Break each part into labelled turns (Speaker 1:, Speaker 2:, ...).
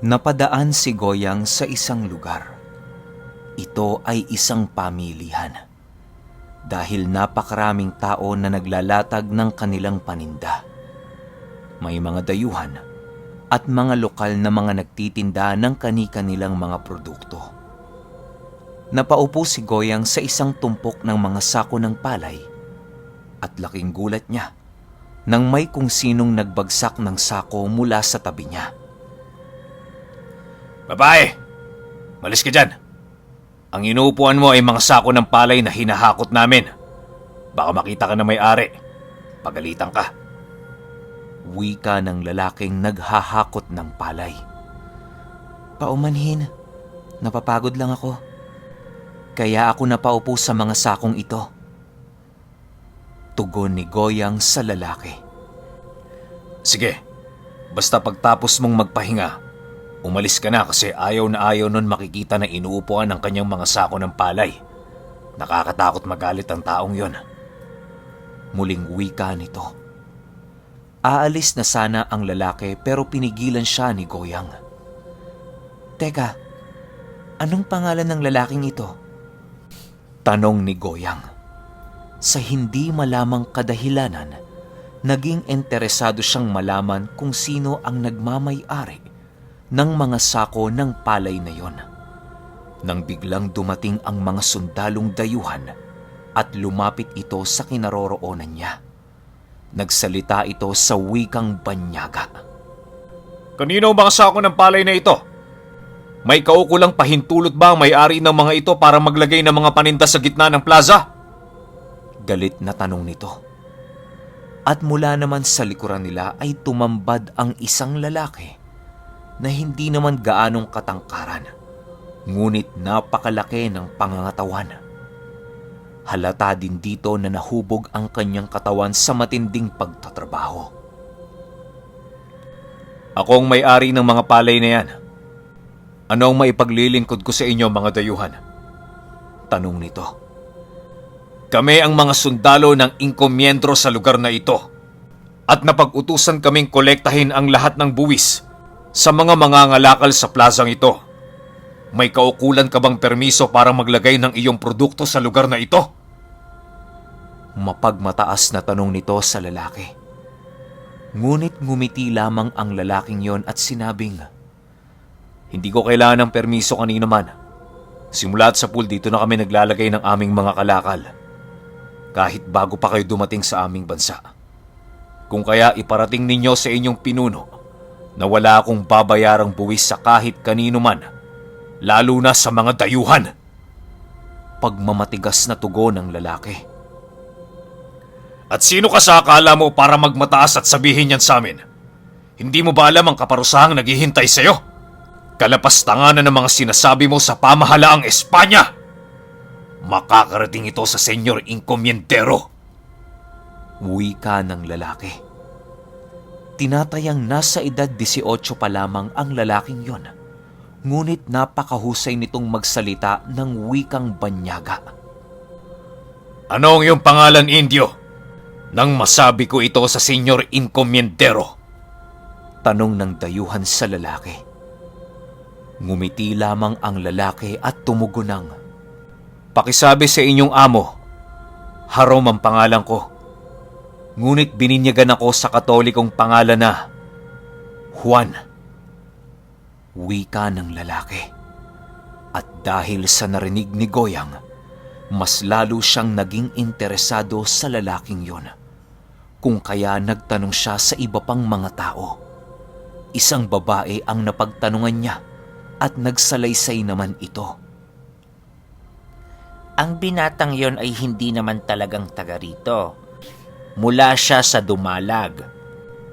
Speaker 1: Napadaan si Goyang sa isang lugar. Ito ay isang pamilihan. Dahil napakaraming tao na naglalatag ng kanilang paninda. May mga dayuhan at mga lokal na mga nagtitinda ng kani-kanilang mga produkto. Napaupo si Goyang sa isang tumpok ng mga sako ng palay at laking gulat niya nang may kung sinong nagbagsak ng sako mula sa tabi niya.
Speaker 2: Babae, malis ka dyan. Ang inuupuan mo ay mga sako ng palay na hinahakot namin. Baka makita ka na may-ari. Pagalitan ka.
Speaker 1: Wika ng lalaking naghahakot ng palay. Paumanhin, napapagod lang ako. Kaya ako napaupo sa mga sakong ito. Tugon ni Goyang sa lalaki.
Speaker 2: Sige, basta pagtapos mong magpahinga, umalis ka na kasi ayaw na ayaw nun makikita na inuupuan ng kanyang mga sako ng palay. Nakakatakot magalit ang taong yon.
Speaker 1: Muling wika nito. Aalis na sana ang lalaki pero pinigilan siya ni Goyang. Teka, anong pangalan ng lalaking ito? Tanong ni Goyang. Sa hindi malamang kadahilanan, naging interesado siyang malaman kung sino ang nagmamay-ari ng mga sako ng palay na yon. Nang biglang dumating ang mga sundalong dayuhan at lumapit ito sa kinaroroonan niya. Nagsalita ito sa wikang banyaga.
Speaker 2: Kanino ang mga sako ng palay na ito? May kaukulang pahintulot ba ang may-ari ng mga ito para maglagay ng mga paninda sa gitna ng plaza?
Speaker 1: Galit na tanong nito. At mula naman sa likuran nila ay tumambad ang isang lalaki na hindi naman gaanong katangkaran, ngunit napakalaki ng pangangatawan. Halata din dito na nahubog ang kanyang katawan sa matinding pagtatrabaho.
Speaker 2: Ako ang may-ari ng mga palay na yan. Ano ang maipaglilingkod ko sa inyo, mga dayuhan?
Speaker 1: Tanong nito.
Speaker 2: Kami ang mga sundalo ng inkomyendro sa lugar na ito at napag-utusan kaming kolektahin ang lahat ng buwis sa mga mangangalakal sa plazang ito. May kaukulan ka bang permiso para maglagay ng iyong produkto sa lugar na ito?
Speaker 1: Mapagmataas na tanong nito sa lalaki. Ngunit ngumiti lamang ang lalaking yon at sinabing,
Speaker 2: Hindi ko kailangan ng permiso kanino man. Simula sa pool dito na kami naglalagay ng aming mga kalakal. Kahit bago pa kayo dumating sa aming bansa. Kung kaya iparating ninyo sa inyong pinuno na wala akong babayarang buwis sa kahit kanino man, lalo na sa mga dayuhan.
Speaker 1: Pagmamatigas na tugon ng lalaki.
Speaker 2: At sino ka sa akala mo para magmataas at sabihin yan sa amin? Hindi mo ba alam ang kaparusahang naghihintay sa'yo? Kalapastanganan ng mga sinasabi mo sa pamahalaang Espanya. Makakarating ito sa Senyor Incomiendero.
Speaker 1: Wika ng lalaki. Tinatayang nasa edad 18 pa lamang ang lalaking yon. Ngunit napakahusay nitong magsalita ng wikang banyaga.
Speaker 2: Ano ang iyong pangalan, Indio? Nang masabi ko ito sa Senyor Incomiendero.
Speaker 1: Tanong ng dayuhan sa lalaki. Ngumiti lamang ang lalaki at tumugunang.
Speaker 2: Pakisabi sa inyong amo, Harom ang pangalan ko. Ngunit bininyagan ako sa katolikong pangalan na Juan.
Speaker 1: Wika ng lalaki. At dahil sa narinig ni Goyang, mas lalo siyang naging interesado sa lalaking yon. Kung kaya nagtanong siya sa iba pang mga tao. Isang babae ang napagtanungan niya at nagsalaysay naman ito.
Speaker 3: Ang binatang yon ay hindi naman talagang taga rito. Mula siya sa Dumalag.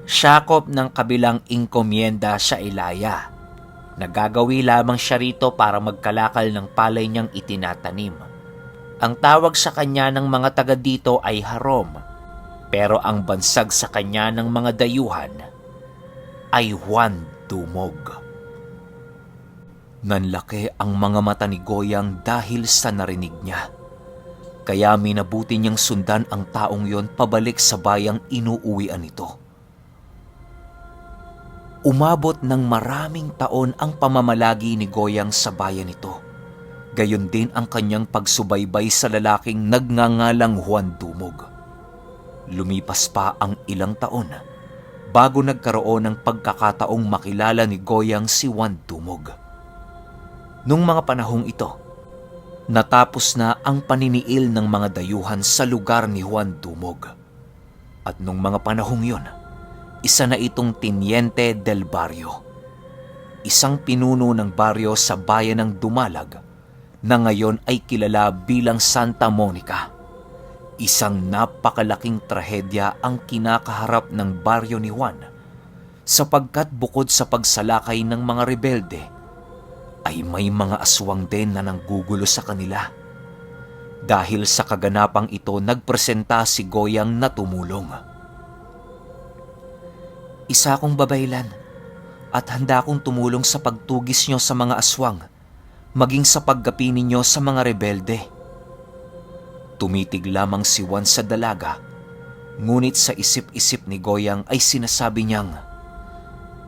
Speaker 3: Sakop ng kabilang inkomyenda sa Ilaya. Nagagawi lamang siya rito para magkalakal ng palay niyang itinatanim. Ang tawag sa kanya ng mga taga dito ay Harom, pero ang bansag sa kanya ng mga dayuhan ay Juan Dumog. Nanlaki ang mga mata ni Goyang dahil sa narinig niya. Kaya minabuti niyang sundan ang taong yon pabalik sa bayang inuuwian nito.
Speaker 1: Umabot ng maraming taon ang pamamalagi ni Goyang sa bayan nito. Gayon din ang kanyang pagsubaybay sa lalaking nagngangalang Juan Dumog. Lumipas pa ang ilang taon bago nagkaroon ng pagkakataong makilala ni Goyang si Juan Dumog. Nung mga panahong ito, natapos na ang paniniil ng mga dayuhan sa lugar ni Juan Dumog. At nung mga panahong yun, isa na itong Teniente del Barrio, isang pinuno ng baryo sa bayan ng Dumalag na ngayon ay kilala bilang Santa Monica. Isang napakalaking trahedya ang kinakaharap ng baryo ni Juan sapagkat bukod sa pagsalakay ng mga rebelde, ay may mga aswang din na nanggugulo sa kanila. Dahil sa kaganapang ito, nagpresenta si Goyang na tumulong. Isa akong babaylan at handa akong tumulong sa pagtugis nyo sa mga aswang, maging sa paggapi ninyo sa mga rebelde. Tumitig lamang si Juan sa dalaga, ngunit sa isip-isip ni Goyang ay sinasabi niyang,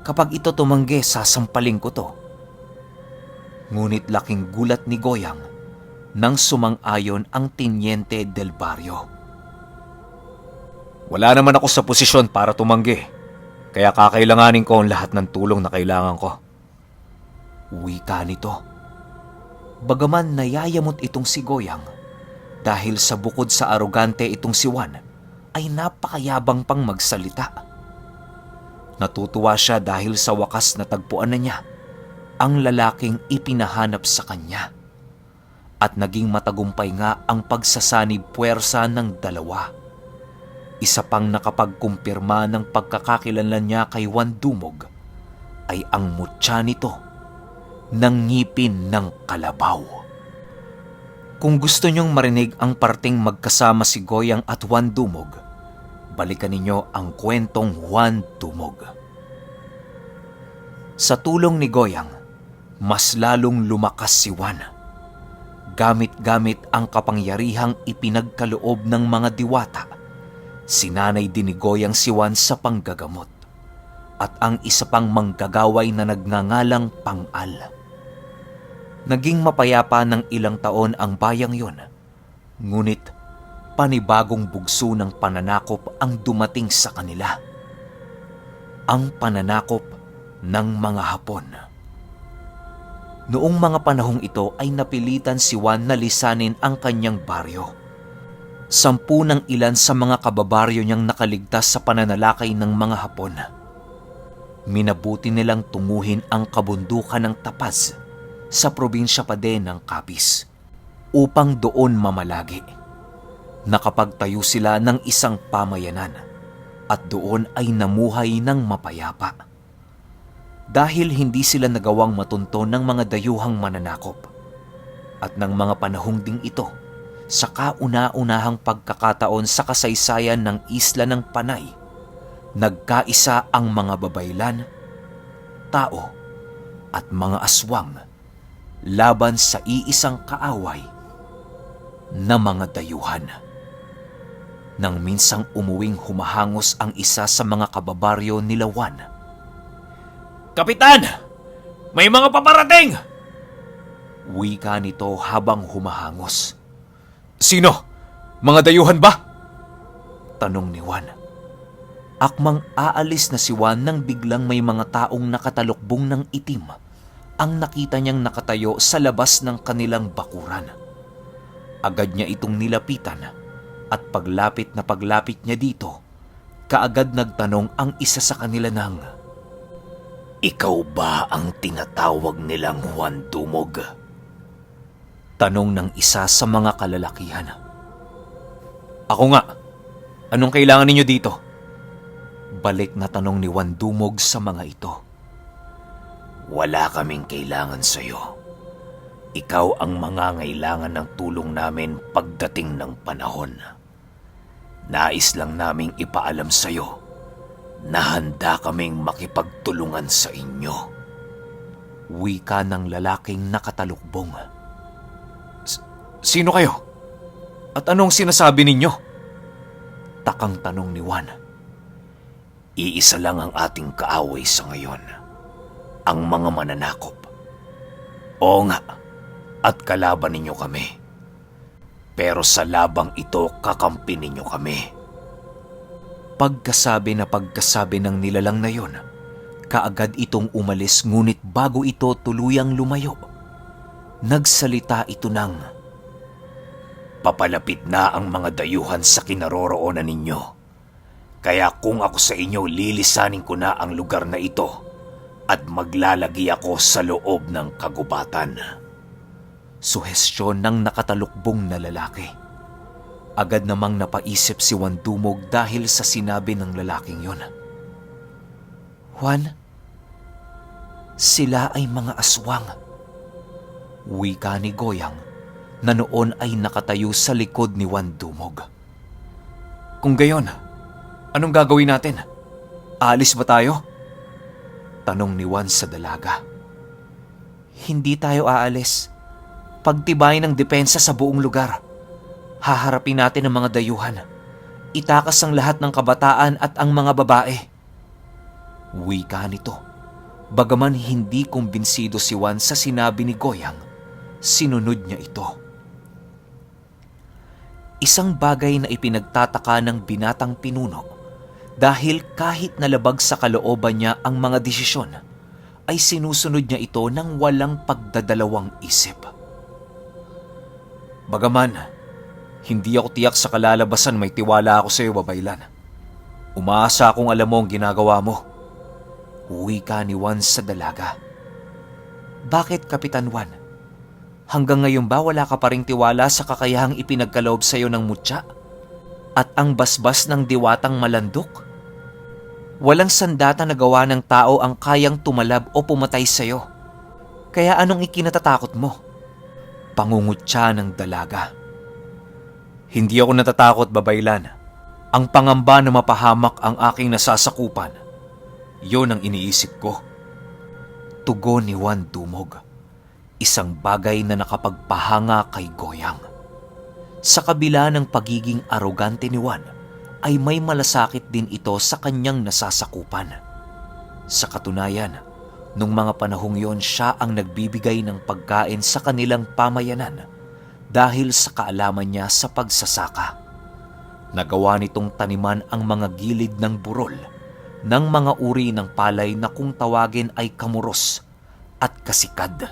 Speaker 1: kapag ito tumanggi, sasampaling ko to. Ngunit laking gulat ni Goyang nang sumang-ayon ang Teniente del Barrio.
Speaker 2: Wala naman ako sa posisyon para tumanggi. Kaya kakailanganin ko ang lahat ng tulong na kailangan ko.
Speaker 1: Wika nito. Bagaman nayayamot itong si Goyang, dahil sa bukod sa arogante itong si Juan, ay napakayabang pang magsalita. Natutuwa siya dahil sa wakas natagpuan na niya ang lalaking ipinahanap sa kanya. At naging matagumpay nga ang pagsasanib puwersa ng dalawa. Isa pang nakapagkumpirma ng pagkakakilanlan niya kay Juan Dumog ay ang mutya nito ng ngipin ng kalabaw. Kung gusto niyong marinig ang parting magkasama si Goyang at Juan Dumog, balikan ninyo ang kwentong Juan Dumog. Sa tulong ni Goyang, mas lalong lumakas si Juan. Gamit-gamit ang kapangyarihang ipinagkaloob ng mga diwata, sinanay din ni Goyang si Juan sa panggagamot at ang isa pang manggagaway na nagngangalang Pangal. Naging mapayapa ng ilang taon ang bayang yun, ngunit panibagong bugso ng pananakop ang dumating sa kanila. Ang pananakop ng mga Hapon. Noong mga panahong ito ay napilitan si Juan na lisanin ang kanyang baryo. 10 ng ilan sa mga kababaryo niyang nakaligtas sa pananalakay ng mga Hapon. Minabuti nilang tunguhin ang kabundukan ng Tapaz sa probinsya pa din ng Capiz upang doon mamalagi. Nakapagtayo sila ng isang pamayanan at doon ay namuhay ng mapayapa. Dahil hindi sila nagawang matunto ng mga dayuhang mananakop at ng mga panahong ding ito, sa kauna-unahang pagkakataon sa kasaysayan ng Isla ng Panay, nagkaisa ang mga babaylan, tao at mga aswang laban sa iisang kaaway na mga dayuhan. Nang minsang umuwing humahangos ang isa sa mga kababaryo ni Juan.
Speaker 2: Kapitan! May mga paparating!
Speaker 1: Wika nito habang humahangos.
Speaker 2: Sino? Mga dayuhan ba?
Speaker 1: Tanong ni Juan. Akmang aalis na si Juan nang biglang may mga taong nakatalukbong ng itim ang nakita niyang nakatayo sa labas ng kanilang bakuran. Agad niya itong nilapitan at paglapit niya dito, kaagad nagtanong ang isa sa kanila ng, "Ikaw ba ang tinatawag nilang Juan Dumog?" Tanong ng isa sa mga kalalakihan.
Speaker 2: Ako nga. Anong kailangan ninyo dito?
Speaker 1: Balik na tanong ni Juan Dumog sa mga ito. "Wala kaming kailangan sa iyo. Ikaw ang mangangailangan ng tulong namin pagdating ng panahon. Nais lang naming ipaalam sa iyo na handa kaming makipagtulungan sa inyo." Wika ng lalaking nakatalukbong.
Speaker 2: Sino kayo? At anong sinasabi ninyo?
Speaker 1: Takang tanong ni Juan.
Speaker 2: Iisa lang ang ating kaaway sa ngayon, ang mga mananakop. Oo nga, at kalaban ninyo kami. Pero sa labang ito, kakampi ninyo kami.
Speaker 1: Pagkasabi ng nilalang na yon, kaagad itong umalis ngunit bago ito tuluyang lumayo, nagsalita ito ng,
Speaker 2: Papalapit na ang mga dayuhan sa kinaroroonan ninyo. Kaya kung ako sa inyo, lilisanin ko na ang lugar na ito at maglalagi ako sa loob ng kagubatan.
Speaker 1: suhestyon ng nakatalukbong na lalaki. Agad namang napaisip si Juan Dumog dahil sa sinabi ng lalaking yon. Juan, sila ay mga aswang. Wika ni Goyang na noon ay nakatayo sa likod ni Juan Dumog.
Speaker 2: Kung gayon, anong gagawin natin? Aalis ba tayo?
Speaker 1: Tanong ni Juan sa dalaga. Hindi tayo aalis. Pagtibayin ng depensa sa buong lugar. Haharapin natin ang mga dayuhan. Itakas ang lahat ng kabataan at ang mga babae. Wika nito. Bagaman hindi kumbinsido si Juan sa sinabi ni Goyang, sinunod niya ito. Isang bagay na ipinagtataka ng binatang pinuno dahil kahit nalabag sa kalooban niya ang mga desisyon, ay sinusunod niya ito ng walang pagdadalawang isip.
Speaker 2: Bagaman, hindi ako tiyak sa kalalabasan, may tiwala ako sa iyo, Babaylan. Umaasa akong alam mo ang ginagawa mo.
Speaker 1: Wika ni Juan sa dalaga. Bakit, Kapitan Juan? Hanggang ngayon ba wala ka pa ring tiwala sa kakayahang ipinagkaloob sa iyo ng mutya? At ang basbas ng diwatang malandok? Walang sandata na gawa ng tao ang kayang tumalab o pumatay sa iyo. Kaya anong ikinatatakot mo? Pangungutya ng dalaga.
Speaker 2: Hindi ako natatakot, Babaylan. Ang pangamba na mapahamak ang aking nasasakupan, yon ang iniisip ko.
Speaker 1: Tugon ni Juan Dumog. Isang bagay na nakapagpahanga kay Goyang. Sa kabila ng pagiging arogante ni Juan, ay may malasakit din ito sa kanyang nasasakupan. Sa katunayan, nung mga panahong yon siya ang nagbibigay ng pagkain sa kanilang pamayanan dahil sa kaalaman niya sa pagsasaka. Nagawa nitong taniman ang mga gilid ng burol ng mga uri ng palay na kung tawagin ay kamuros at kasikad.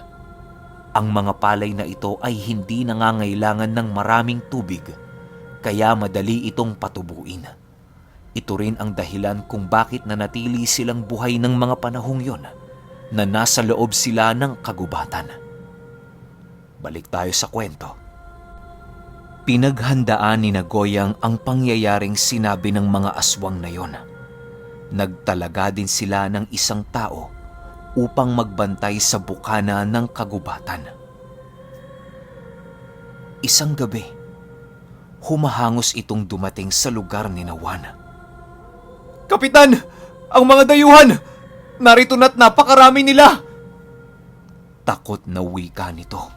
Speaker 1: Ang mga palay na ito ay hindi nangangailangan ng maraming tubig, kaya madali itong patubuin. Ito rin ang dahilan kung bakit nanatili silang buhay ng mga panahong yon na nasa loob sila ng kagubatan. Balik tayo sa kwento. Pinaghandaan ni Goyang ang pangyayaring sinabi ng mga aswang na yon. Nagtalaga din sila ng isang tao upang magbantay sa bukana ng kagubatan. Isang gabi, humahangos itong dumating sa lugar ni Juan.
Speaker 2: Kapitan! Ang mga dayuhan! Narito na't napakarami nila!
Speaker 1: Takot na wika nito.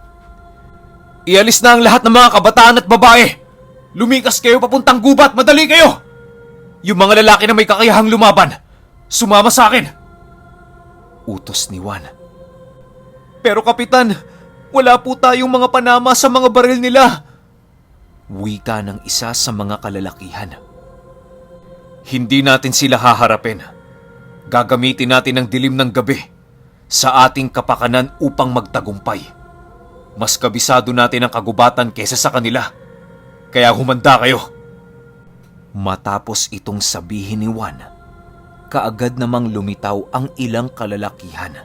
Speaker 2: Ialis na ang lahat ng mga kabataan at babae! Lumikas kayo papuntang gubat! Madali kayo! Yung mga lalaki na may kakayahang lumaban, sumama sa akin!
Speaker 1: Utos ni Juan.
Speaker 2: Pero Kapitan, wala po tayong mga panama sa mga baril nila!
Speaker 1: Wika ng isa sa mga kalalakihan.
Speaker 2: Hindi natin sila haharapin. Gagamitin natin ang dilim ng gabi sa ating kapakanan upang magtagumpay. Mas kabisado natin ang kagubatan kesa sa kanila. Kaya humanda kayo.
Speaker 1: Matapos itong sabihin ni Juan, kaagad namang lumitaw ang ilang kalalakihan.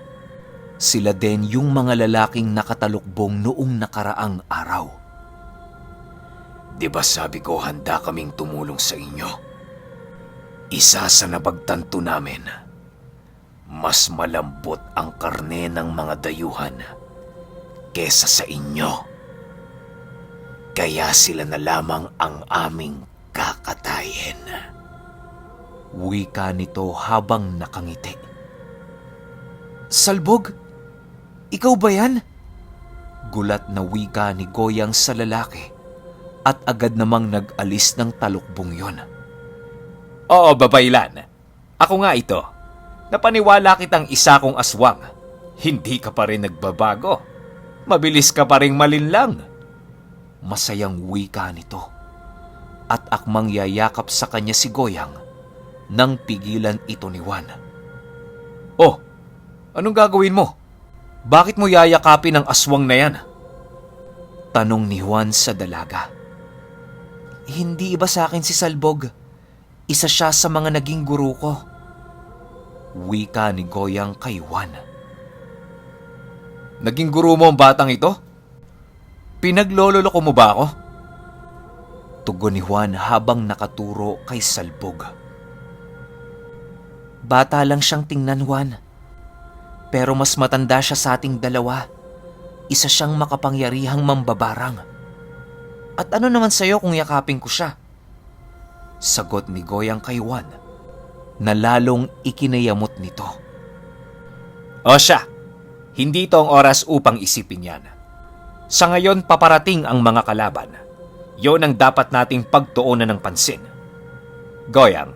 Speaker 1: Sila din yung mga lalaking nakatalukbong noong nakaraang araw.
Speaker 2: Di ba sabi ko handa kaming tumulong sa inyo? Isa sa nabagtanto namin, mas malambot ang karne ng mga dayuhan kesa sa inyo. Kaya sila na lamang ang aming kakatayin.
Speaker 1: Wika nito habang nakangiti. Salbog? Ikaw ba yan? Gulat na wika ni Goyang sa lalaki at agad namang nag-alis ng talukbong yon.
Speaker 2: Oo, Babaylan. Ako nga ito. Napaniwala kitang isa kong aswang. Hindi ka pa rin nagbabago. Mabilis ka pa rin malinlang.
Speaker 1: Masayang wika nito. At akmang yayakap sa kanya si Goyang nang pigilan ito ni Juan.
Speaker 2: Oh, anong gagawin mo? Bakit mo yayakapin ang aswang na yan?
Speaker 1: Tanong ni Juan sa dalaga. Hindi iba sa akin si Salbog. Isa siya sa mga naging guro ko. Wika ni Goyang kay Juan.
Speaker 2: Naging guro mo ang batang ito? Pinaglololoko mo ba ako?
Speaker 1: Tugon ni Juan habang nakaturo kay Salbog. Bata lang siyang tingnan, Juan. Pero mas matanda siya sa ating dalawa. Isa siyang makapangyarihang mambabarang. At ano naman sa'yo kung yakapin ko siya? Sagot ni Goyang kay Juan, na lalong ikinayamot nito.
Speaker 2: O siya, hindi ito ang oras upang isipin yan. Sa ngayon paparating ang mga kalaban. Yon ang dapat nating pagtuunan ng pansin. Goyang,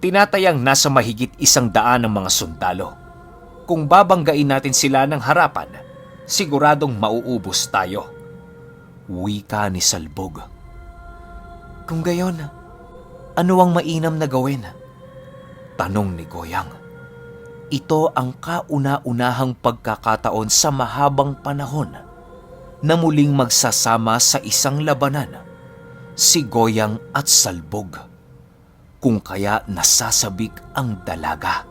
Speaker 2: tinatayang nasa mahigit 100 ang mga sundalo. Kung babanggain natin sila ng harapan, siguradong mauubos tayo.
Speaker 1: Wika ni Salbog. Kung gayon, ano ang mainam na gawin? Tanong ni Goyang. Ito ang kauna-unahang pagkakataon sa mahabang panahon na muling magsasama sa isang labanan si Goyang at Salbog. Kung kaya nasasabik ang dalaga.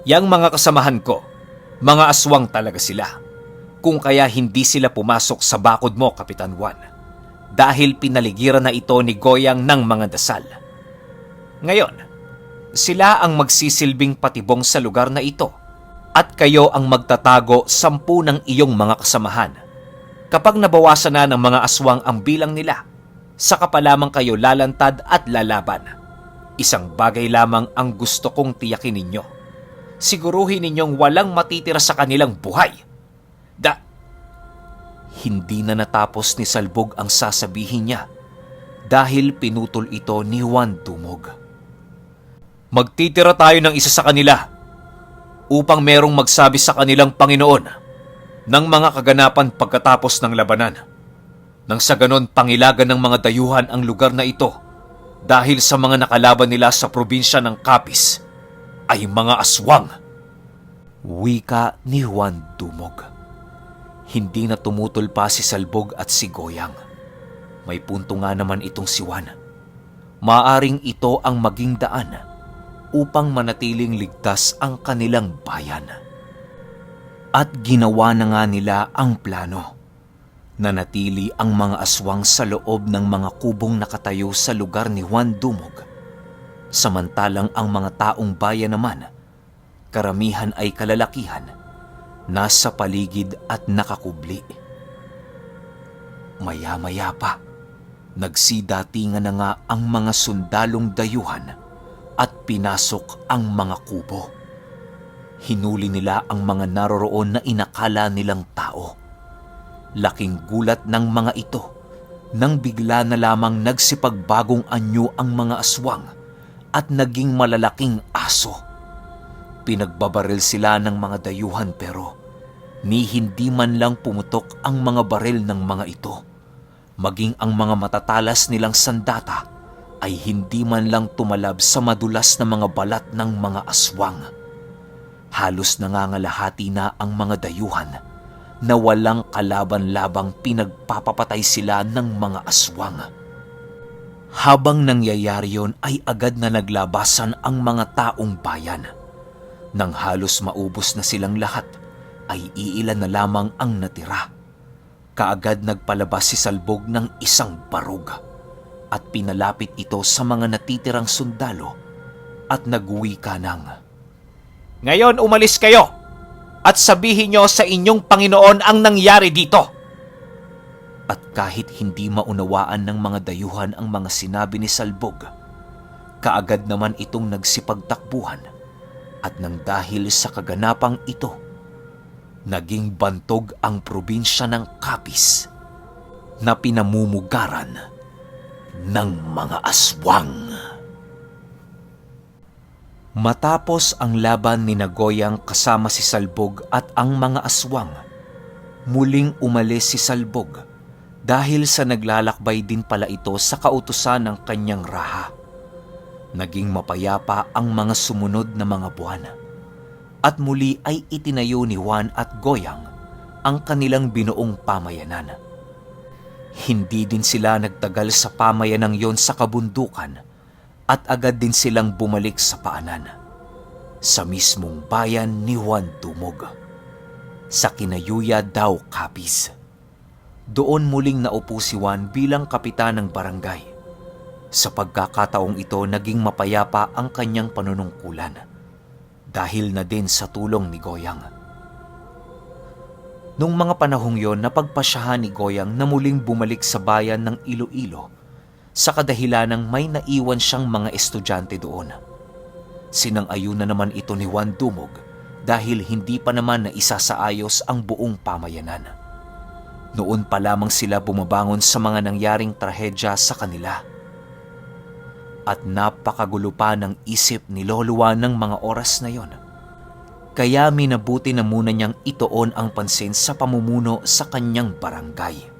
Speaker 2: Yang mga kasamahan ko, mga aswang talaga sila. Kung kaya hindi sila pumasok sa bakod mo, Kapitan Juan. Dahil pinaligiran na ito ni Goyang ng mga dasal. Ngayon, sila ang magsisilbing patibong sa lugar na ito. At kayo ang magtatago 10 ng iyong mga kasamahan. Kapag nabawasan na ng mga aswang ang bilang nila, saka pa lamang kayo lalantad at lalaban. Isang bagay lamang ang gusto kong tiyakin ninyo. Siguruhin ninyong walang matitira sa kanilang buhay.
Speaker 1: Hindi na natapos ni Salbog ang sasabihin niya dahil pinutol ito ni Juan Dumog.
Speaker 2: Magtitira tayo ng isa sa kanila upang merong magsabi sa kanilang Panginoon ng mga kaganapan pagkatapos ng labanan. Nang sa ganon pangilagan ng mga dayuhan ang lugar na ito dahil sa mga nakalaban nila sa probinsya ng Capiz ay mga aswang.
Speaker 1: Wika ni Juan Dumog. Hindi na tumutol pa si Salbog at si Goyang. May punto nga naman itong si Juan. Maaring ito ang maging daan upang manatiling ligtas ang kanilang bayan. At ginawa na nga nila ang plano. Nanatili ang mga aswang sa loob ng mga kubong nakatayo sa lugar ni Juan Dumog. Samantalang ang mga taong bayan naman, karamihan ay kalalakihan, nasa paligid at nakakubli. Maya-maya pa, nagsidatingan na nga ang mga sundalong dayuhan at pinasok ang mga kubo. Hinuli nila ang mga naroroon na inakala nilang tao. Laking gulat ng mga ito nang bigla na lamang nagsipagbagong anyo ang mga aswang at naging malalaking aso. Pinagbabaril sila ng mga dayuhan pero ni hindi man lang pumutok ang mga baril ng mga ito. Maging ang mga matatalas nilang sandata ay hindi man lang tumalab sa madulas na mga balat ng mga aswang. Halos nangangalahati na ang mga dayuhan na walang kalaban-labang pinagpapapatay sila ng mga aswang. Habang nangyayari yon ay agad na naglabasan ang mga taong bayan. Nang halos maubos na silang lahat, ay iilan na lamang ang natira. Kaagad nagpalabas si Salbog ng isang barug at pinalapit ito sa mga natitirang sundalo at nagwika ng,
Speaker 2: Ngayon umalis kayo at sabihin nyo sa inyong Panginoon ang nangyari dito.
Speaker 1: At kahit hindi maunawaan ng mga dayuhan ang mga sinabi ni Salbog, kaagad naman itong nagsipagtakbuhan. At nang dahil sa kaganapang ito, naging bantog ang probinsya ng Capiz na pinamumugaran ng mga aswang. Matapos ang laban ni Goyang kasama si Salbog at ang mga aswang, muling umalis si Salbog dahil sa naglalakbay din pala ito sa kautusan ng kanyang raha. Naging mapayapa ang mga sumunod na mga buwan at muli ay itinayo ni Juan at Goyang ang kanilang binuong pamayanan. Hindi din sila nagtagal sa pamayanang yon sa kabundukan at agad din silang bumalik sa paanan, sa mismong bayan ni Juan Dumog, sa Kinayuya daw Capiz. Doon muling naupo si Juan bilang kapitan ng barangay. Sa pagkakataong ito, naging mapayapa ang kanyang panunungkulan dahil na din sa tulong ni Goyang. Nung mga panahong yon, napagpasyahan ni Goyang na muling bumalik sa bayan ng Iloilo sa kadahilanang may naiwan siyang mga estudyante doon. Sinang-ayunan naman ito ni Juan Dumog dahil hindi pa naman naisasaayos ang buong pamayanan. Noon pa lamang sila bumabangon sa mga nangyaring trahedya sa kanila. At napakagulo pa ng isip ni Lolo Juan ng mga oras na yon. Kaya minabuti na muna niyang ituon ang pansin sa pamumuno sa kanyang barangay.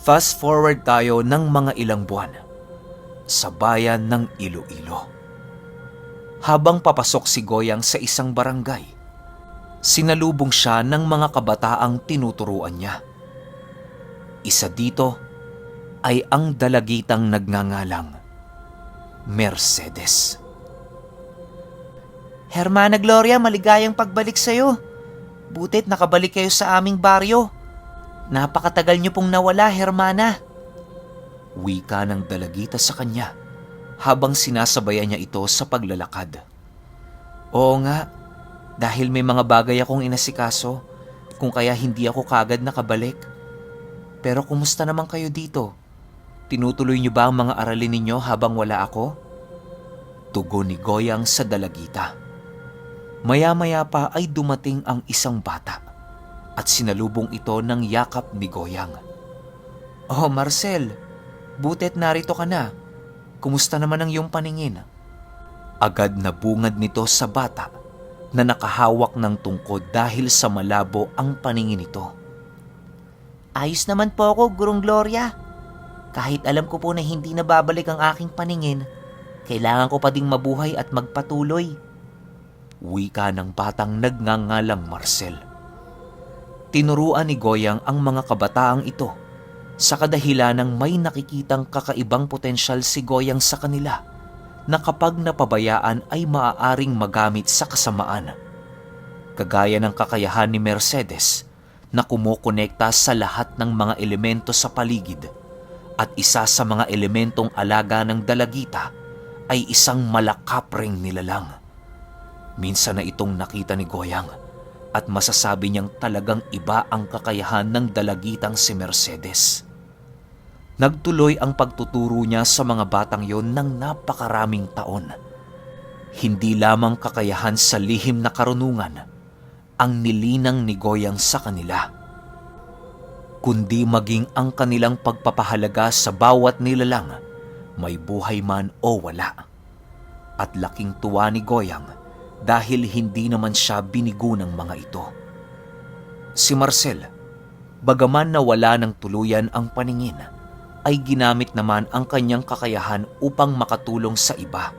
Speaker 1: Fast forward tayo ng mga ilang buwan sa bayan ng Iloilo. Habang papasok si Goyang sa isang barangay, sinalubong siya ng mga kabataang tinuturuan niya. Isa dito ay ang dalagitang nagngangalang Mercedes.
Speaker 3: Hermana Gloria, maligayang pagbalik sa'yo. Butit nakabalik kayo sa aming baryo. Napakatagal niyo pong nawala, Hermana.
Speaker 1: Wika ng dalagita sa kanya habang sinasabayan niya ito sa paglalakad. Oo nga, dahil may mga bagay akong inasikaso, kung kaya hindi ako kagad nakabalik. Pero kumusta naman kayo dito? Tinutuloy niyo ba ang mga aralin ninyo habang wala ako? Tugon ni Goyang sa dalagita. Maya-maya pa ay dumating ang isang bata at sinalubong ito ng yakap ni Goyang. Oh, Marcel, butit narito ka na. Kumusta naman ang iyong paningin? Agad na bungad nito sa bata na nakahawak ng tungkod dahil sa malabo ang paningin nito.
Speaker 3: Ayos naman po ako, Gurong Gloria. Kahit alam ko po na hindi na babalik ang aking paningin, kailangan ko pa ding mabuhay at magpatuloy.
Speaker 1: Wika ng batang nagngangalang Marcel. Tinuruan ni Goyang ang mga kabataang ito sa kadahilanang may nakikitang kakaibang potensyal si Goyang sa kanila na kapag napabayaan ay maaaring magamit sa kasamaan. Kagaya ng kakayahan ni Mercedes na kumokonekta sa lahat ng mga elemento sa paligid at isa sa mga elementong alaga ng dalagita ay isang malakapring nilalang. Minsan na itong nakita ni Goyang at masasabi niyang talagang iba ang kakayahan ng dalagitang si Mercedes. Nagtuloy ang pagtuturo niya sa mga batang yon ng napakaraming taon. Hindi lamang kakayahan sa lihim na karunungan ang nilinang ni Goyang sa kanila, kundi maging ang kanilang pagpapahalaga sa bawat nilalang, may buhay man o wala. At laking tuwa ni Goyang dahil hindi naman siya binigo ng mga ito. Si Marcel, bagaman nawala ng tuluyan ang paningin, ay ginamit naman ang kanyang kakayahan upang makatulong sa iba.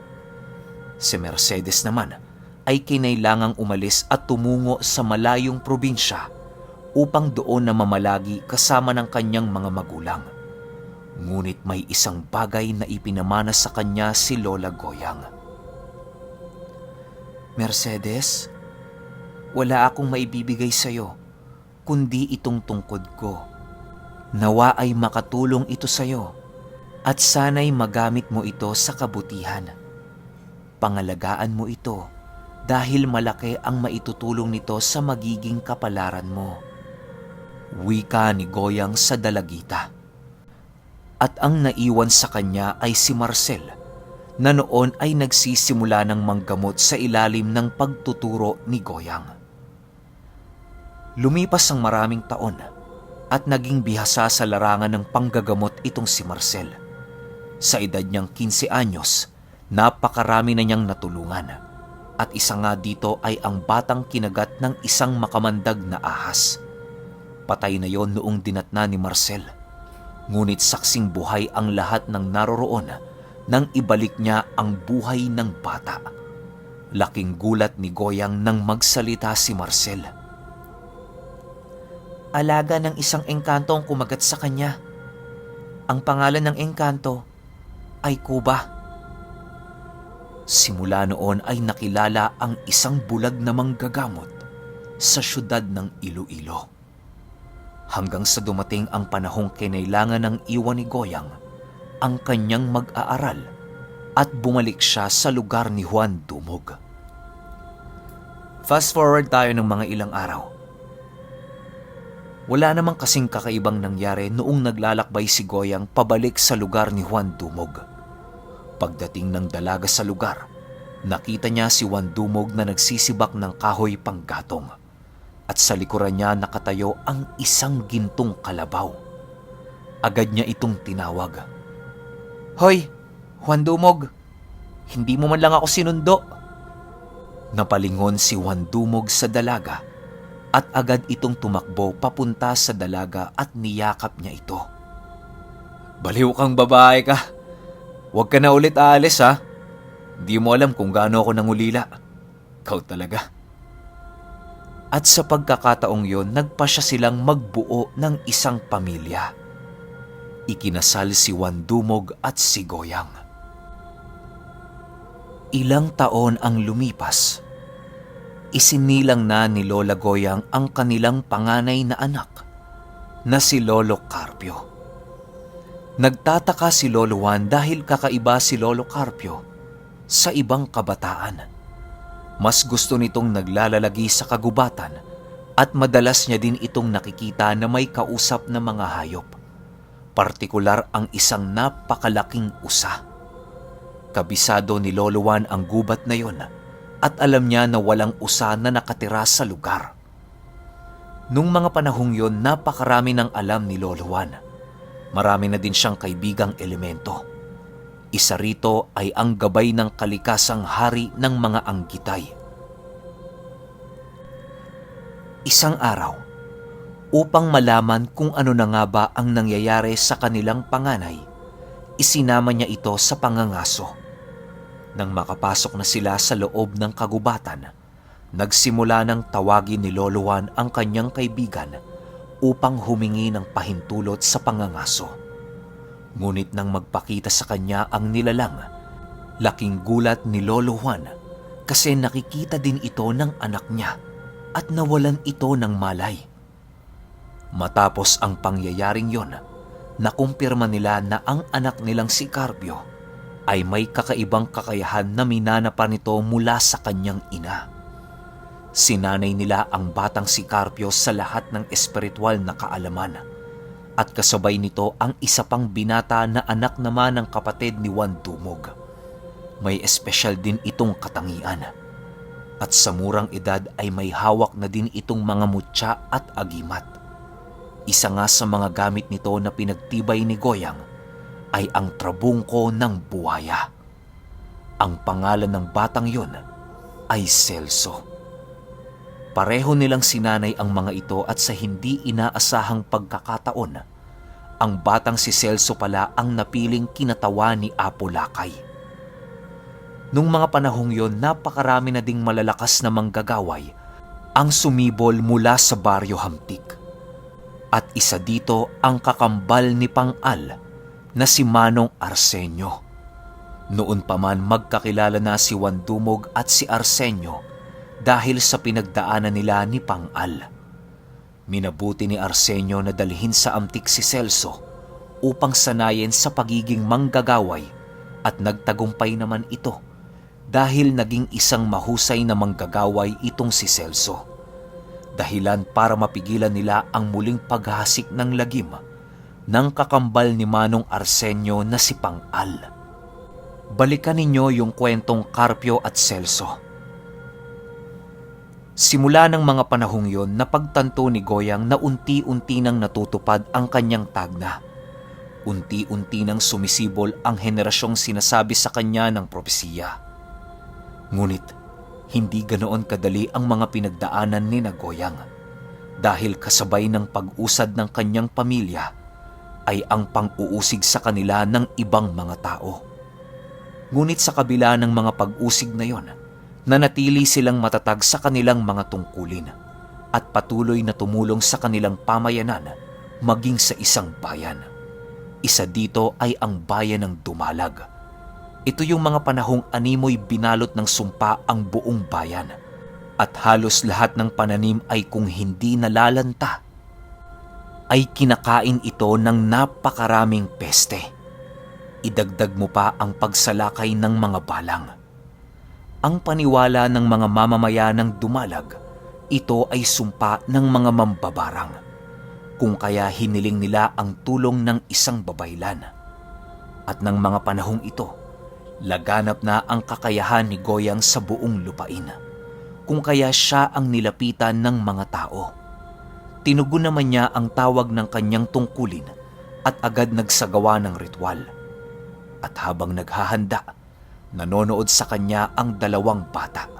Speaker 1: Si Mercedes naman ay kinailangang umalis at tumungo sa malayong probinsya upang doon na mamalagi kasama ng kanyang mga magulang. Ngunit may isang bagay na ipinamana sa kanya si Lola Goyang. Mercedes, wala akong maibibigay sa'yo, kundi itong tungkod ko. Nawa ay makatulong ito sa'yo, at sana'y magamit mo ito sa kabutihan. Pangalagaan mo ito, dahil malaki ang maitutulong nito sa magiging kapalaran mo. Wika ni Goyang sa dalagita. At ang naiwan sa kanya ay si Marcel, na noon ay nagsisimula ng manggamot sa ilalim ng pagtuturo ni Goyang. Lumipas ang maraming taon at naging bihasa sa larangan ng panggagamot itong si Marcel. Sa edad niyang 15 anyos, Napakarami na niyang natulungan at isa nga dito ay ang batang kinagat ng isang makamandag na ahas. Patay na yon noong dinatna ni Marcel. Ngunit saksing buhay ang lahat ng naroroon nang ibalik niya ang buhay ng bata. Laking gulat ni Goyang nang magsalita si Marcel. Alaga ng isang engkanto ang kumagat sa kanya. Ang pangalan ng engkanto ay Kuba. Simula noon ay nakilala ang isang bulag na manggagamot sa syudad ng Iloilo. Hanggang sa dumating ang panahong kinailangan ng iwan ni Goyang ang kanyang mag-aaral at bumalik siya sa lugar ni Juan Dumog. Fast forward tayo ng mga ilang araw. Wala namang kasing kakaibang nangyari noong naglalakbay si Goyang pabalik sa lugar ni Juan Dumog. Pagdating ng dalaga sa lugar, nakita niya si Juan Dumog na nagsisibak ng kahoy panggatong at sa likuran niya nakatayo ang isang gintong kalabaw. Agad niya itong tinawag. Hoy, Juan Dumog, hindi mo man lang ako sinundo. Napalingon si Juan Dumog sa dalaga at agad itong tumakbo papunta sa dalaga at niyakap niya ito. Baliw kang babae ka. Huwag ka na ulit aalis ha. Di mo alam kung gaano ako nangulila. Ikaw talaga. At sa pagkakataong yon, nagpa siya silang magbuo ng isang pamilya. Ikinasal si Juan Dumog at si Goyang. Ilang taon ang lumipas. Isinilang na ni Lola Goyang ang kanilang panganay na anak na si Lolo Carpio. Nagtataka si Lolo Juan dahil kakaiba si Lolo Carpio sa ibang kabataan. Mas gusto nitong naglalalagi sa kagubatan at madalas niya din itong nakikita na may kausap na mga hayop. Partikular ang isang napakalaking usa. Kabisado ni Lolo Juan ang gubat na yon at alam niya na walang usa na nakatira sa lugar. Nung mga panahong yon, napakarami ng alam ni Lolo Juan. Marami na din siyang kaibigang elemento. Isa rito ay ang gabay ng kalikasang hari ng mga anggitay. Isang araw, upang malaman kung ano na nga ba ang nangyayari sa kanilang panganay, isinama niya ito sa pangangaso. Nang makapasok na sila sa loob ng kagubatan, nagsimula ng tawagin ni Lolo Juan ang kanyang kaibigan upang humingi ng pahintulot sa pangangaso. Ngunit nang magpakita sa kanya ang nilalang, laking gulat ni Lolo Juan kasi nakikita din ito ng anak niya at nawalan ito ng malay. Matapos ang pangyayaring yon, nakumpirma nila na ang anak nilang si Carpio ay may kakaibang kakayahan na minanapa nito mula sa kanyang ina. Sinanay nila ang batang si Carpio sa lahat ng espiritual na kaalaman at kasabay nito ang isa pang binata na anak naman ng kapatid ni Juan Dumog. May espesyal din itong katangian at sa murang edad ay may hawak na din itong mga mutya at agimat. Isa nga sa mga gamit nito na pinagtibay ni Goyang ay ang trabungko ng buhaya. Ang pangalan ng batang yon ay Celso. Pareho nilang sinanay ang mga ito at sa hindi inaasahang pagkakataon, ang batang si Celso pala ang napiling kinatawa ni Apo Lakay. Nung mga panahong yon, napakarami na ding malalakas na manggagaway ang sumibol mula sa Baryo Hamtik. At isa dito ang kakambal ni Pang-al na si Manong Arsenio. Noon pa man magkakilala na si Juan Dumog at si Arsenio dahil sa pinagdaanan nila ni Pang-al. Minabuti ni Arsenio na dalhin sa Amtik si Celso upang sanayin sa pagiging manggagaway at nagtagumpay naman ito dahil naging isang mahusay na manggagaway itong si Celso. Dahilan para mapigilan nila ang muling paghasik ng lagim ng kakambal ni Manong Arsenio na si Pang-al. Balikan ninyo yung kwentong Carpio at Celso. Simula ng mga panahong yon, napagtanto ni Goyang na unti-unti nang natutupad ang kanyang tagna unti-unti nang sumisibol ang henerasyong sinasabi sa kanya ng propesiya. Ngunit hindi ganoon kadali ang mga pinagdaanan ni Goyang dahil kasabay ng pag-usad ng kanyang pamilya ay ang pang-uusig sa kanila ng ibang mga tao. Ngunit sa kabila ng mga pag-usig na yon, nanatili silang matatag sa kanilang mga tungkulin at patuloy na tumulong sa kanilang pamayanan maging sa isang bayan. Isa dito ay ang bayan ng Dumalag. Ito yung mga panahong animoy binalot ng sumpa ang buong bayan at halos lahat ng pananim ay kung hindi nalalanta, ay kinakain ito ng napakaraming peste. Idagdag mo pa ang pagsalakay ng mga balang. Ang paniwala ng mga mamamayan ng Dumalag, ito ay sumpa ng mga mambabarang, kung kaya hiniling nila ang tulong ng isang babaylan. At ng mga panahong ito, laganap na ang kakayahan ni Goyang sa buong lupain, kung kaya siya ang nilapitan ng mga tao. Tinugon naman niya ang tawag ng kanyang tungkulin at agad nagsagawa ng ritual. At habang naghahanda, nanonood sa kanya ang dalawang bata,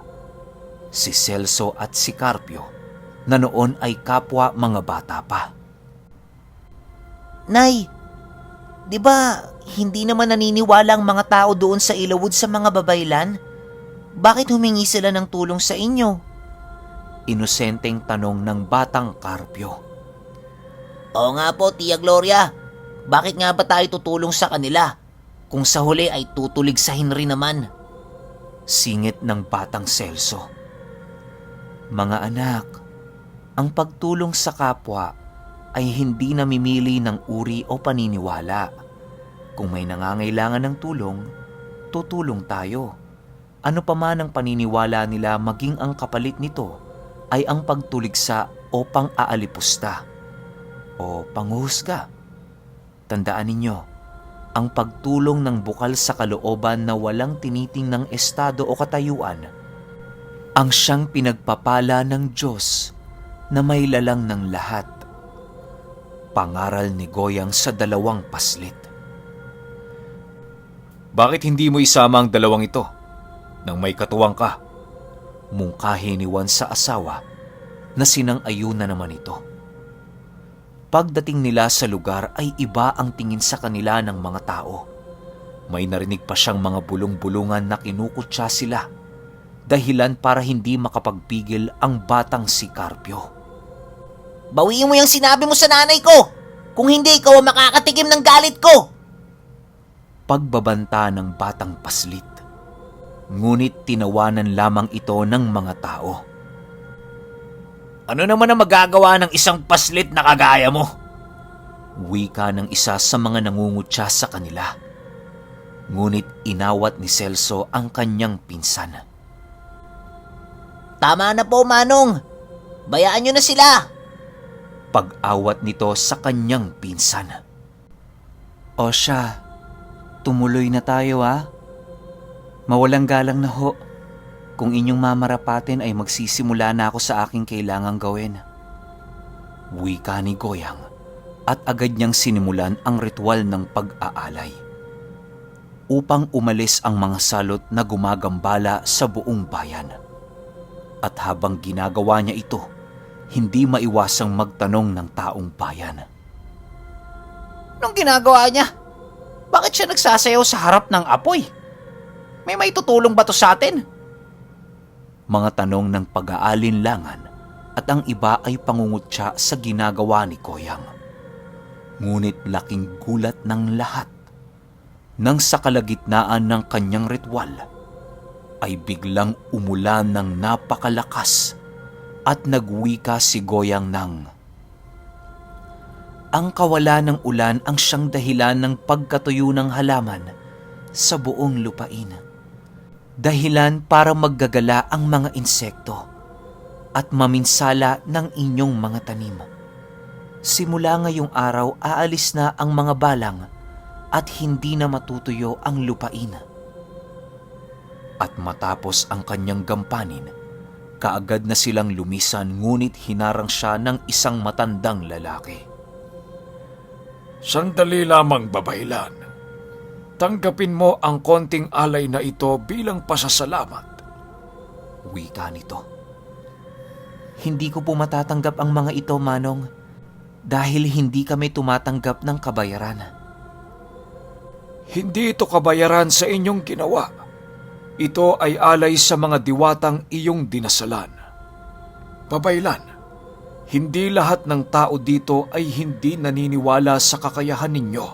Speaker 1: si Celso at si Carpio, na noon ay kapwa mga bata pa.
Speaker 3: Nay, di ba hindi naman naniniwala ang mga tao doon sa Ilawod sa mga babaylan? Bakit humingi sila ng tulong sa inyo?
Speaker 1: Inosenteng tanong ng batang Carpio.
Speaker 3: Oo nga po, Tia Gloria. Bakit nga ba tayo tutulong sa kanila? Kung sa huli ay tutuligsahin rin naman.
Speaker 1: Singit ng batang Celso. Mga anak, ang pagtulong sa kapwa ay hindi namimili ng uri o paniniwala. Kung may nangangailangan ng tulong, tutulong tayo. Ano pa man ang paniniwala nila, maging ang kapalit nito ay ang pagtuligsa o pang-aalipusta o panghuhusga. Tandaan ninyo, ang pagtulong ng bukal sa kalooban na walang tinitingnang estado o katayuan ang siyang pinagpapala ng Diyos na may lalang ng lahat. Pangaral ni Goyang sa dalawang paslit.
Speaker 2: Bakit hindi mo isama ang dalawang ito nang may katuwang ka?
Speaker 1: Mungkahi ni Juan sa asawa na sinang-ayon na naman ito. Pagdating nila sa lugar ay iba ang tingin sa kanila ng mga tao. May narinig pa siyang mga bulong-bulungan na kinukutya sila, dahilan para hindi makapagpigil ang batang si Carpio.
Speaker 3: Bawiin mo yung sinabi mo sa nanay ko! Kung hindi, ikaw ang makakatikim ng galit ko!
Speaker 1: Pagbabanta ng batang paslit. Ngunit tinawanan lamang ito ng mga tao.
Speaker 3: Ano naman ang magagawa ng isang paslit na kagaya mo?
Speaker 1: Wika ng isa sa mga nangungutya sa kanila. Ngunit inawat ni Celso ang kanyang pinsan.
Speaker 3: Tama na po, Manong. Bayaan nyo na sila.
Speaker 1: Pag-awat nito sa kanyang pinsan. O siya, tumuloy na tayo Mawalang galang na ho. Kung inyong mamarapatin ay magsisimula na ako sa aking kailangang gawin. Wika ni Goyang at agad niyang sinimulan ang ritual ng pag-aalay. Upang umalis ang mga salot na gumagambala sa buong bayan. At habang ginagawa niya ito, hindi maiwasang magtanong ng taong bayan.
Speaker 3: Anong ginagawa niya? Bakit siya nagsasayaw sa harap ng apoy? May tutulong ba to sa atin?
Speaker 1: Mga tanong ng pag-aalinlangan at ang iba ay pangungutya sa ginagawa ni Goyang. Ngunit laking gulat ng lahat nang sa kalagitnaan ng kanyang ritual ay biglang umulan ng napakalakas at nagwika si Goyang ng, ang kawalan ng ulan ang siyang dahilan ng pagkatuyo ng halaman sa buong lupain. Dahilan para maggagala ang mga insekto at maminsala ng inyong mga tanim. Simula ngayong araw, aalis na ang mga balang at hindi na matutuyo ang lupain. At matapos ang kanyang gampanin, kaagad na silang lumisan ngunit hinarang siya ng isang matandang lalaki.
Speaker 2: Sandali lamang, babaylan. Tanggapin mo ang konting alay na ito bilang pasasalamat.
Speaker 1: Wika nito. Hindi ko po matatanggap ang mga ito, Manong, dahil hindi kami tumatanggap ng kabayaran.
Speaker 2: Hindi ito kabayaran sa inyong ginawa. Ito ay alay sa mga diwatang iyong dinasalan. Babaylan, hindi lahat ng tao dito ay hindi naniniwala sa kakayahan ninyo.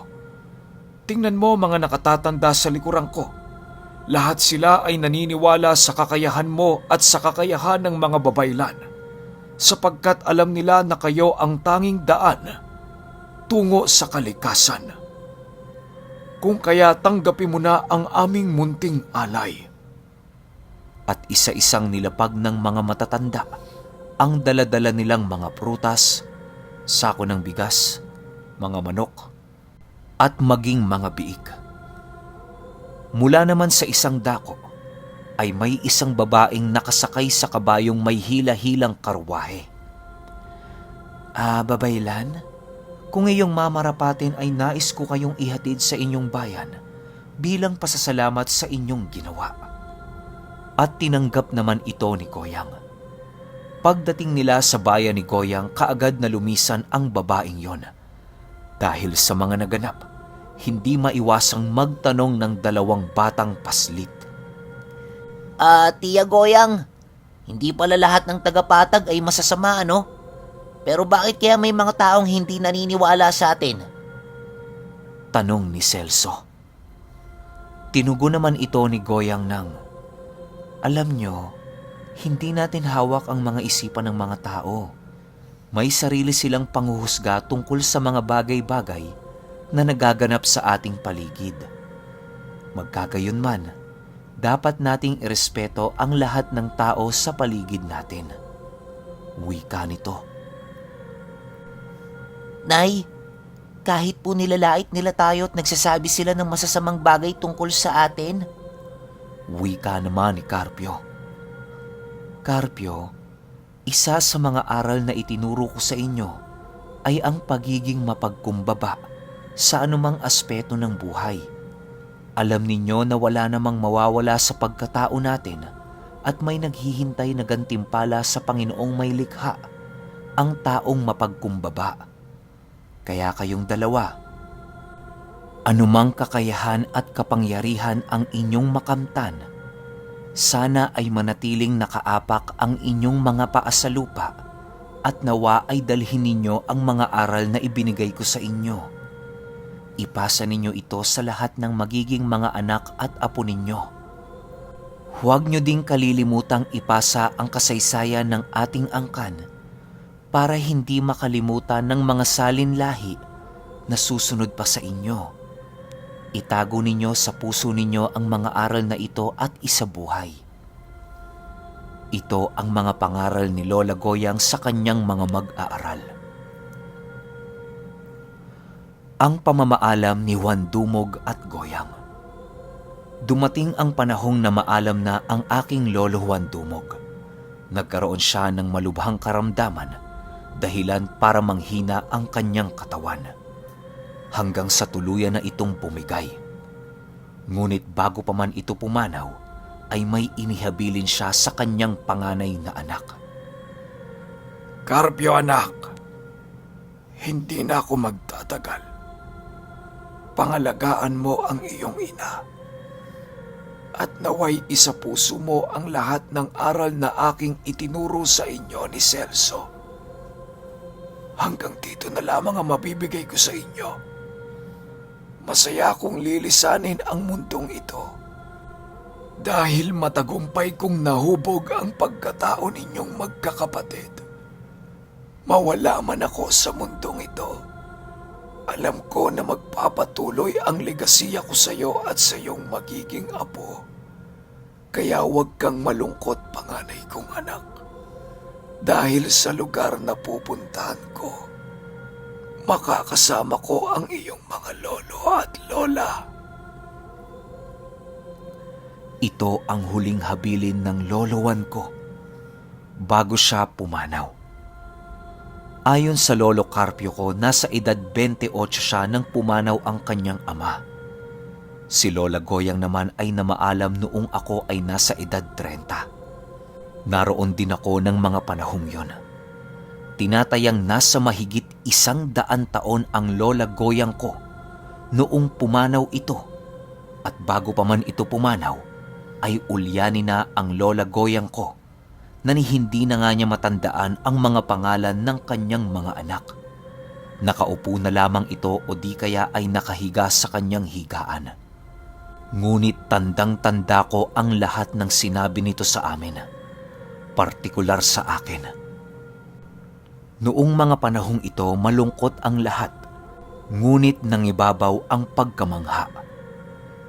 Speaker 2: Tingnan mo mga nakatatanda sa likuran ko. Lahat sila ay naniniwala sa kakayahan mo at sa kakayahan ng mga babaylan, sapagkat alam nila na kayo ang tanging daan tungo sa kalikasan. Kung kaya tanggapin mo na ang aming munting alay.
Speaker 1: At isa-isang nilapag ng mga matatanda ang daladala nilang mga prutas, sako ng bigas, mga manok, at maging mga biik. Mula naman sa isang dako ay may isang babaeng nakasakay sa kabayong may hila-hilang karwahe. Babaylan, kung iyong mamarapatin ay nais ko kayong ihatid sa inyong bayan bilang pasasalamat sa inyong ginawa. At tinanggap naman ito ni Goyang. Pagdating nila sa bayan ni Goyang, kaagad na lumisan ang babaeng yon. Dahil sa mga naganap, hindi maiwasang magtanong ng dalawang batang paslit.
Speaker 3: Tiya Goyang, hindi pala lahat ng tagapatag ay masasama, ano? Pero bakit kaya may mga taong hindi naniniwala sa atin?
Speaker 1: Tanong ni Celso. Tinugon naman ito ni Goyang ng, alam nyo, hindi natin hawak ang mga isipan ng mga tao. May sarili silang panghuhusga tungkol sa mga bagay-bagay na nagaganap sa ating paligid. Magkagayunman, dapat nating irespeto ang lahat ng tao sa paligid natin. Wika nito.
Speaker 3: Nay, kahit po nilalait nila tayo at nagsasabi sila ng masasamang bagay tungkol sa atin.
Speaker 1: Wika naman ni Carpio. Carpio, isa sa mga aral na itinuro ko sa inyo ay ang pagiging mapagkumbaba sa anumang aspeto ng buhay. Alam ninyo na wala namang mawawala sa pagkatao natin at may naghihintay na gantimpala sa Panginoong may likha, ang taong mapagkumbaba. Kaya kayong dalawa, anumang kakayahan at kapangyarihan ang inyong makamtan, sana ay manatiling nakaapak ang inyong mga paa sa lupa at nawa ay dalhin ninyo ang mga aral na ibinigay ko sa inyo. Ipasa ninyo ito sa lahat ng magiging mga anak at apo ninyo. Huwag nyo ding kalilimutang ipasa ang kasaysayan ng ating angkan para hindi makalimutan ng mga salinlahi na susunod pa sa inyo. Itago ninyo sa puso ninyo ang mga aral na ito at isabuhay. Ito ang mga pangaral ni Lola Goyang sa kanyang mga mag-aaral. Ang pamamaalam ni Juan Dumog at Goyang. Dumating ang panahong na maalam na ang aking lolo Juan Dumog. Nagkaroon siya ng malubhang karamdaman, dahilan para manghina ang kanyang katawan. Hanggang sa tuluyan na itong pumigay. Ngunit bago pa man ito pumanaw, ay may inihabilin siya sa kanyang panganay na anak.
Speaker 2: Carpio anak, hindi na ako magtatagal. Pangalagaan mo ang iyong ina. At naway isa puso mo ang lahat ng aral na aking itinuro sa inyo ni Celso. Hanggang dito na lamang ang mabibigay ko sa inyo. Masaya akong lilisanin ang mundong ito dahil matagumpay kong nahubog ang pagkatao ninyong magkakapatid. Mawala man ako sa mundong ito, alam ko na magpapatuloy ang legasiya ko sa iyo at sa iyong magiging apo. Kaya huwag kang malungkot, panganay kong anak, dahil sa lugar na pupuntahan ko, makakasama ko ang iyong mga lolo at lola.
Speaker 1: Ito ang huling habilin ng lolowan ko bago siya pumanaw. Ayon sa lolo Carpio ko, nasa edad 28 siya nang pumanaw ang kanyang ama. Si Lola Goyang naman ay namaalam noong ako ay nasa edad 30. Naroon din ako ng mga panahong yon. Tinatayang nasa mahigit 100 taon ang Lola Goyang ko noong pumanaw ito. At bago pa man ito pumanaw, ay ulyani na ang Lola Goyang ko na ni hindi na nga niya matandaan ang mga pangalan ng kanyang mga anak. Nakaupo na lamang ito o di kaya ay nakahiga sa kanyang higaan. Ngunit tandang-tanda ko ang lahat ng sinabi nito sa amin, partikular sa akin. Noong mga panahong ito, malungkot ang lahat, ngunit nangibabaw ang pagkamangha.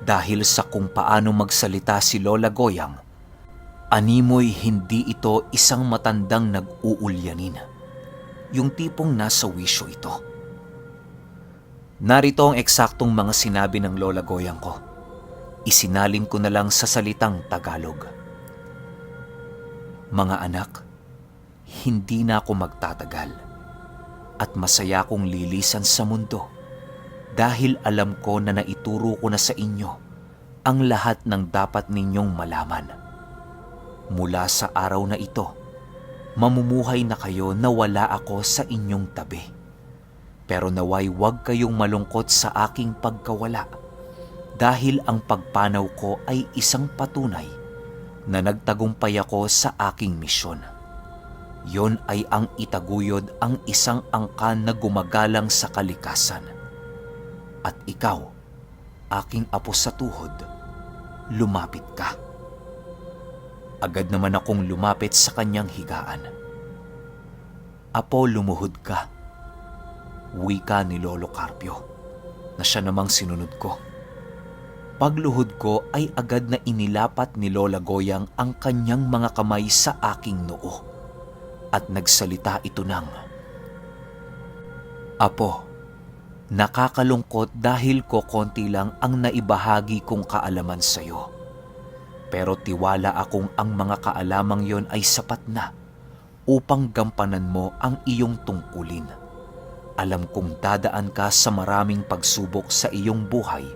Speaker 1: Dahil sa kung paano magsalita si Lola Goyang, animoy hindi ito isang matandang nag-uulyanin. Yung tipong nasa wisyo ito. Narito ang eksaktong mga sinabi ng Lola Goyang ko. Isinalin ko na lang sa salitang Tagalog. Mga anak, hindi na ako magtatagal at masaya kong lilisan sa mundo dahil alam ko na naituro ko na sa inyo ang lahat ng dapat ninyong malaman. Mula sa araw na ito, mamumuhay na kayo na wala ako sa inyong tabi. Pero naway huwag kayong malungkot sa aking pagkawala dahil ang pagpanaw ko ay isang patunay na nagtagumpay ako sa aking misyon. Yon ay ang itaguyod ang isang angkan na gumagalang sa kalikasan. At ikaw, aking apo sa tuhod, lumapit ka. Agad naman akong lumapit sa kanyang higaan. Apo, lumuhod ka. Wika ni Lolo Carpio, na siya namang sinunod ko. Pagluhod ko ay agad na inilapat ni Lola Goyang ang kanyang mga kamay sa aking noo at nagsalita ito ng, Apo, nakakalungkot dahil ko konti lang ang naibahagi kong kaalaman sa iyo. Pero tiwala akong ang mga kaalamang yon ay sapat na upang gampanan mo ang iyong tungkulin. Alam kong dadaan ka sa maraming pagsubok sa iyong buhay,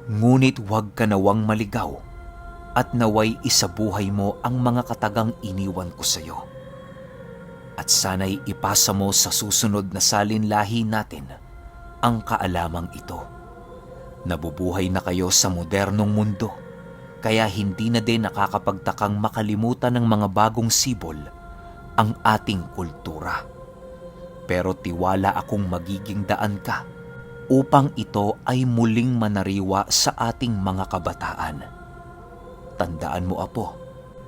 Speaker 1: ngunit huwag ka nawang maligaw at naway isabuhay mo ang mga katagang iniwan ko sa iyo. At sana'y ipasa mo sa susunod na salinlahi natin ang kaalamang ito. Nabubuhay na kayo sa modernong mundo, kaya hindi na din nakakapagtakang makalimutan ng mga bagong sibol ang ating kultura. Pero tiwala akong magiging daan ka upang ito ay muling manariwa sa ating mga kabataan. Tandaan mo, Apo,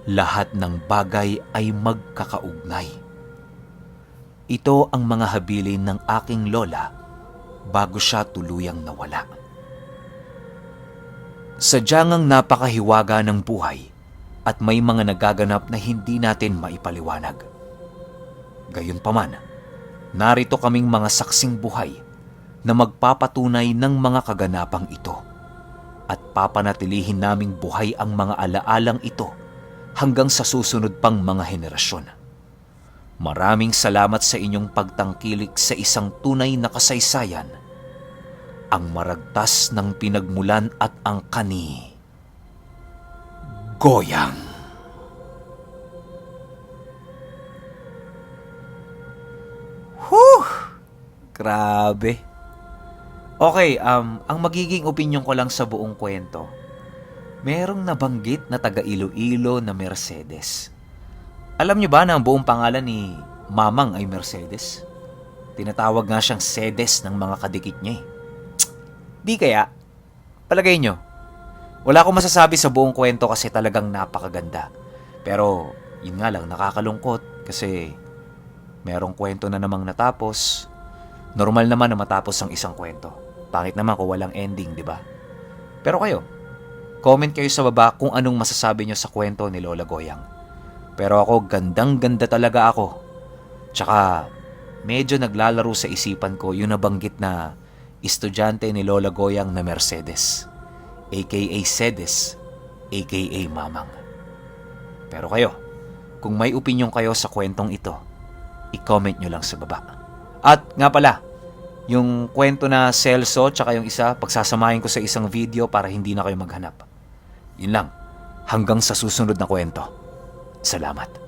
Speaker 1: lahat ng bagay ay magkakaugnay. Ito ang mga habilin ng aking lola bago siya tuluyang nawala. Sadyang ang napakahiwaga ng buhay at may mga nagaganap na hindi natin maipaliwanag. Gayunpaman, narito kaming mga saksing buhay na magpapatunay ng mga kaganapang ito at papanatilihin naming buhay ang mga alaalang ito hanggang sa susunod pang mga henerasyon. Maraming salamat sa inyong pagtangkilik sa isang tunay na kasaysayan, ang maragtas ng pinagmulan at ang kani Goyang. Grabe. Okay, ang magiging opinion ko lang sa buong kwento, merong nabanggit na taga Iloilo na Mercedes. Alam niyo ba na ang buong pangalan ni Mamang ay Mercedes? Tinatawag nga siyang Sedes ng mga kadikit niya eh. Di kaya? Palagay niyo, wala akong masasabi sa buong kwento kasi talagang napakaganda. Pero yun nga lang, nakakalungkot kasi merong kwento na namang natapos. Normal naman na matapos ang isang kwento. Pangit naman kung walang ending, di ba? Pero kayo, comment kayo sa baba kung anong masasabi nyo sa kwento ni Lola Goyang. Pero ako, gandang-ganda talaga ako. Tsaka, medyo naglalaro sa isipan ko yung nabanggit na estudyante ni Lola Goyang na Mercedes, aka Sedes, aka Mamang. Pero kayo, kung may opinyon kayo sa kwentong ito, i-comment nyo lang sa baba. At nga pala, yung kwento na Celso tsaka yung isa, pagsasamahin ko sa isang video para hindi na kayo maghanap. Yun lang. Hanggang sa susunod na kwento. Salamat.